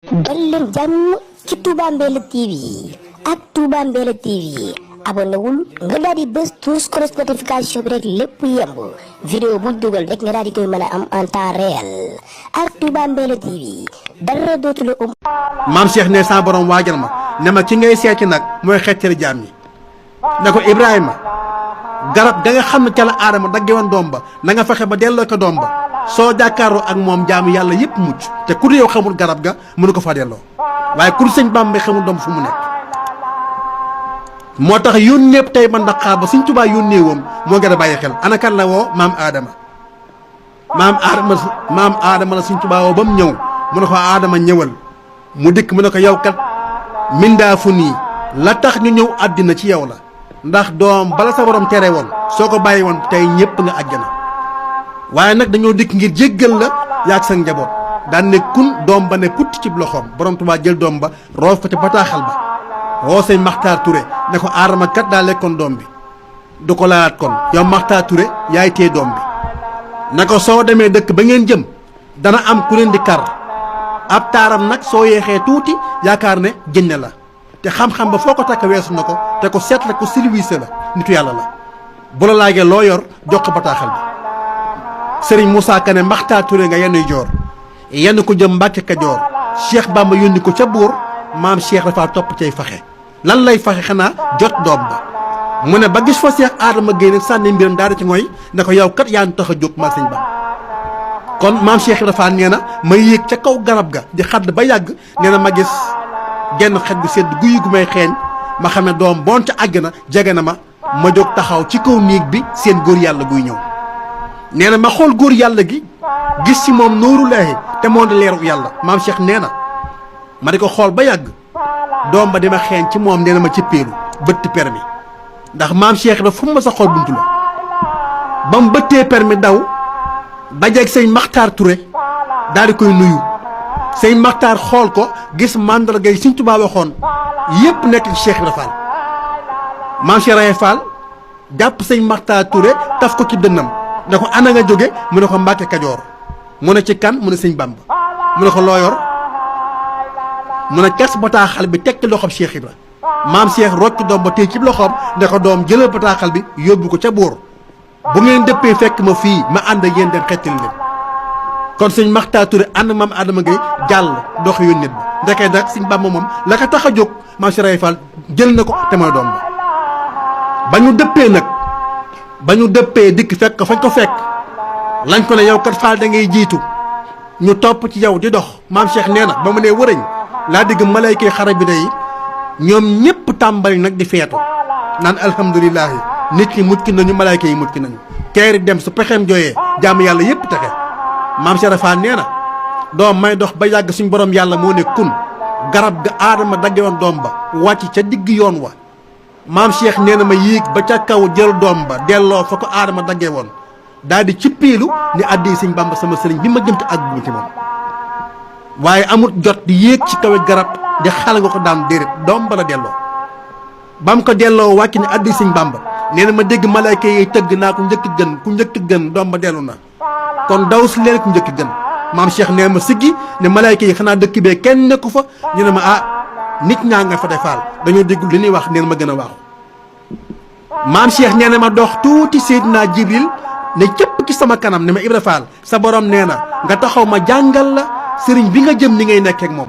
dal leen jàmm ci Touba Mbella TV ak Touba Mbella TV abonné wul nga daal di bës tous cloche notification bi rek lépp yemb vidéo bu dugal rek nga daal di koy mën a am en temps réel ak Touba Mbella TV dara dootu la maam Cheikh ne sa borom waajal ma ne ma ki ngay seeti nag mooy xettali jaam yi ne ko Ibrahima garab ga nga xam ne ca la Aadama dagge woon doom ba na nga fexe ba delloo ko doom ba soo jàkkaaroo ak moom jaamu yàlla yëpp mucc te ku yow xamul garab ga mënu ko fa delloo waaye ku sëñ Bamba xamul doom fu mu nekk moo tax yónnee tey ba Ndakaar ba Sëñ Tuubaa yónnee woon moo gën a bàyyi xel ana kan la woo maam Aadama la Sëñ Tuubaa woo ba mu ñëw mu ne ko Aadama ñëwal mu dikk mu ne ko yow kat mindaa fu nii la tax ñu ñëw àddina ci yow la ndax doom bala sa borom tere woon soo ko bàyyi woon tey ñëpp nga àjjana waaye nag dañoo dikk ngir jéggal la yaag sa njaboot daan ne kun doom ba ne putt ci loxoom borom Tuubaa jël doom ba roof ko ci bataaxal ba woo sëñ Maxtaar Touré ne ko Aadama kat daa lekkoon doom bi du ko laalaat kon yow Maxtaar Touré yaay téye doom bi ne ko soo demee dëkk ba ngeen jëm dana am ku leen di kar ab taaram nag soo yeexee tuuti yaakaar ne jënne la te xam-xam ba foo ko takk weesu na ko te ko seet la ko silvissé la nitu yàlla la bu la laajee loo yor jox ko bataaxal bi Sëriñ Moussa Ka ne Maxtaar Touré nga yenn joor yenn ko jëm Mbàkke Kajoor Cheikh Bamba yónni ko ca buur maam Cheikh dafa topp cay faxe lan lay faxe xanaa jot doom ba mu ne ba gis fa Cheikh Adama Guèye nag sànni mbiram daal di ci mooy ne ko yow kat yaa ngi tax a jóg maa sëñ Bamba kon maam Cheikh dafa nee na ma yéeg ca kaw garab ga di xadd ba yàgg nee na ma gis genn xet gu sedd guy gu may xeeñ ma xam ne doom boon ca àgg na jege na ma jóg taxaw ci kaw néeg bi seen góor yàlla guy ñëw nee na ma xool góor yàlla gi gis ci moom nooru laahi te moo di leeru yàlla maam Cheikh nee na ma di ko xool ba yàgg doom ba dima xeeñ ci moom nee na ma ci péeru bëtt permi ndax maam Cheikh da fu mu ma sa xool buntu la ba mu bëttee permi daw dajeeg sëñ Maxtaar Touré daal di koy nuyu sëñ Maxtaar xool ko gis màndarga yi Sëñ Tuubaa waxoon yépp nekk ci Cheikh Ibra Fall maam Cheikh Ibra Fall jàpp sëñ Maxtaar Touré taf ko ci dënnam ne ko ana nga jóge mu ne ko Mbàkke Kajoor mu ne ci kan mu ne sëñ Bamba mu ne ko loo yor mu ne kes bataaxal bi teg ci loxoom Cheikh Ibra maam Cheikh rocc doom ba tey ci loxoom ne ko doom jëlal bataaxal bi yóbbu ko ca buur bu ngeen dëppee fekk ma fii ma ànd ak yéen dem xettali leen kon sëñ Maxtaar Touré ànd maam Adama Guèye jàll dox yónnit ba ndekee nag sëñ Bamba moom la ko tax a jóg maam Cheikh Ibra Fall jël na ko te mooy doom ba ba ñu dëppee nag ba ñu dëppee dikk fekk fañ ko fekk lañ ko ne yow kat Fall da ngay jiitu ñu topp ci yow di dox maam Cheikh nee na ba mu nee wërëñ laa digg malayka yi xara bi na yi ñoom ñëpp tàmbali nag di feetu naan alhamdulilahi nit ñi mucc nañu malayka yi mucc nañu keeri dem su pexeem jooyee jaamu yàlla yëpp texe maam Cheikh Fall nee na doom may dox ba yàgg suñ borom yàlla moo ne kun garab ga Aadama dagge woon doom ba wàcc ca digg yoon wa maam Cheikh nee na ma yéeg ba ca kaw jël doom ba delloo fa ko Aadama daggee woon daal di ci piilu ni addi sëñ Bamba sama sëriñ bi ma jëm te àggu ci moom waaye amut jot di yéeg ci kaw garab di xale nga ko daan déedéet doom ba la delloo ba mu ko delloo wàcc ni addi sëñ Bamba nee na ma dégg malayka yi tëgg naa ku njëkk gën doom ba dellu na kon daw si leen ku njëkk gën maam Cheikh nee ma siggi ne malayka yi xanaa dëkk bee kenn nekku fa ñu ne ma nit ñaa nga fa defaal dañoo déglu li ñuy wax neen ma gën a waaxu maam Cheikh nee na ma dox tuuti Seydina Jibril ne cëpp ci sama kanam ne ma Ibra Fall sa borom nee na nga taxaw ma jàngal la sëriñ bi nga jëm ni ngay nekk ak moom